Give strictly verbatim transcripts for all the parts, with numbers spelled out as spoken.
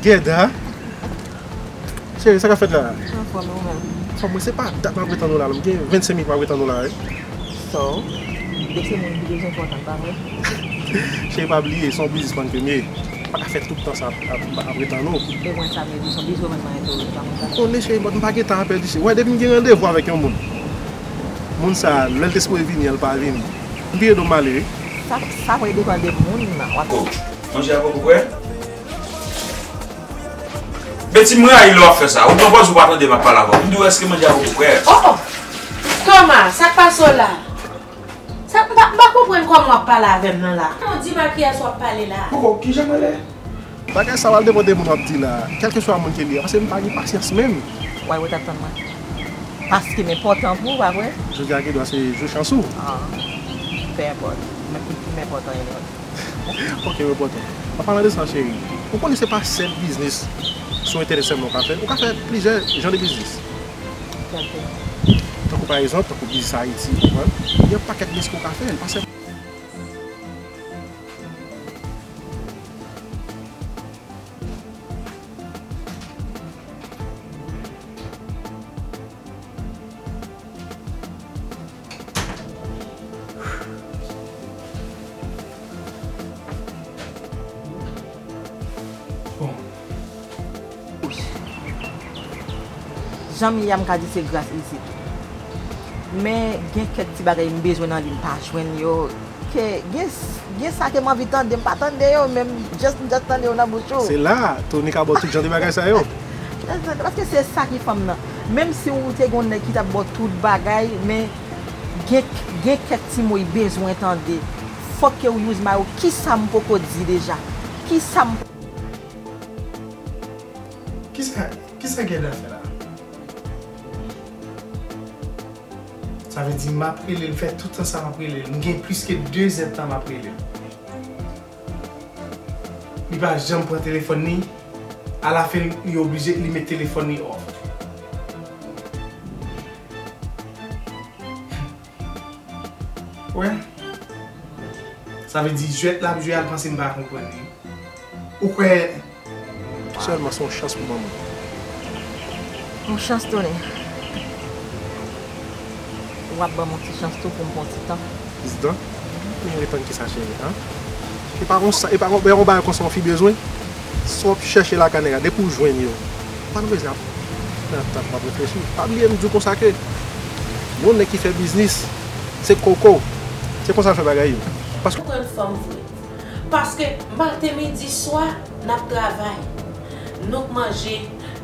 Gèda. Cheri, sa k ap fèt la? Anfòm, e ou menm? Anfòm, mwen, se pa dat m ap ret tann ou la, non. M gen vennsenk minit m ap ret tann ou la, wi. So, de se moun ki bezwen enpòtan, pa vre? Cheri, pa bliye, se yon biznismann ke m ye. M pa ka fè tout tan sa ap, ap, ap ret tann ou. E mwen sa m ye tou, se yon biznismann mwen ye tou, wi, pa konn sa. Konnen, cheri, m pa gen tan a pèdi, cheri. Wè, depi m gen randevou avèk yon moun, moun sa, lè l te sipoze vini an, l pa vini. M vire do m ale, wi. Sa, sa vre depann de moun nan. W ap... Oh, manje a poko prè? Betty, m rayi lè w ap fè sa. Ou pran pòz ou pa tande m ap pale avè w. M di w èske manje a poko prè? Oh, oh! Thomas, sa k pase w la? Sa, m pa, m pa konprann kòman w ap pale avè m nan la. Ou di m a kiyès w ap pale la? Poko, kijan mwen lè? Bagay sa w al depann de moun w ap di la, kèlkeswa moun ke li ye, paske m pa gen pasyans menm. W al ret ap tann mwen. Paske m enpòtan pou ou, pa vre? Jodi a gen dwa se jou chans ou. Ah, peu importe. Men ki, ki m enpòtan anyway. Ok, m enpòtan. An palan de sa, cheri, ou konnen se pa sèl biznis sou entènèt sèlman ou ka fè. Ou ka fè plizyè jan de biznis. Tankou? Tankou pa egzanp, tankou biznis Ayiti, ou konprann? Gen yon pakèt biznis ke ou ka fè, li pa sèl... Bon. Jan m ye a, m ka di se gras isit. Men gen kèk ti bagay m bezwen nan li, m pa jwenn yo. Ke gen, gen sa ke m anvi tande, m pa tande yo, men m just, m just tande yo nan bouch ou. Se la, Tony ka ba w tout jan de bagay sa yo. Just tande, paske se sa ki fanm nan. Menm si w te gen yon nèg ki t ap ba w tout bagay, men gen, gen kèk ti mo li bezwen tande. Fòk ke w use my ou. Kisa m poko di deja? Kisa m... Kisa, kisa Gèda fè la? Sa vle di m ap rele l, fè tout tan sa m ap rele l. M gen plis ke de zèdtan m ap rele l. Li pa janm pran telefòn ni. Alafen, li oblije, li met telefòn ni off. Wè. Sa vle di jwèt l ap jwe a, l panse m pa konprann li. Ou kwè? Sèlman se yon chans pou ban mwen. Yon chans, Tony. W ap ban m yon ti chans tou pou m pran ti tan. Ti tan? Pou m ret tann kisa, cheri, an? E pa yon sa, e pa yon, e pa yon bagay konsa yon fi bezwen. Sa w ap chèche lakay nèg la, depi w jwenn yo, pa nou bezwen ap nan tan pou w ap reflechi. Pa bliye m di w konsa ke yon nèg ki fè biznis, se koko. Se konsa l fè bagay yo. Paske... Ou konn fanm vre. Paske maten, midi, swa, n ap travay. Nou k manje,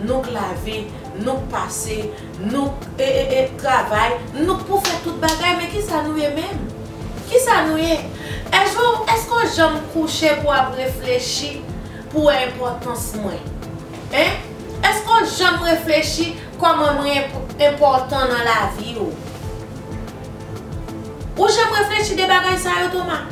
nou k lave, nou k pase, nou k, e, e, e, travay, nou k pou fè tout bagay, men kisa nou ye menm? Kisa nou ye? Èske, èske w janm kouche pou w ap reflechi pou w wè enpòtans mwen? Hein? Èske w janm reflechi kòman mwen enp-, enpòtan nan lavi w? Ou janm reflechi de bagay sa yo, Thomas?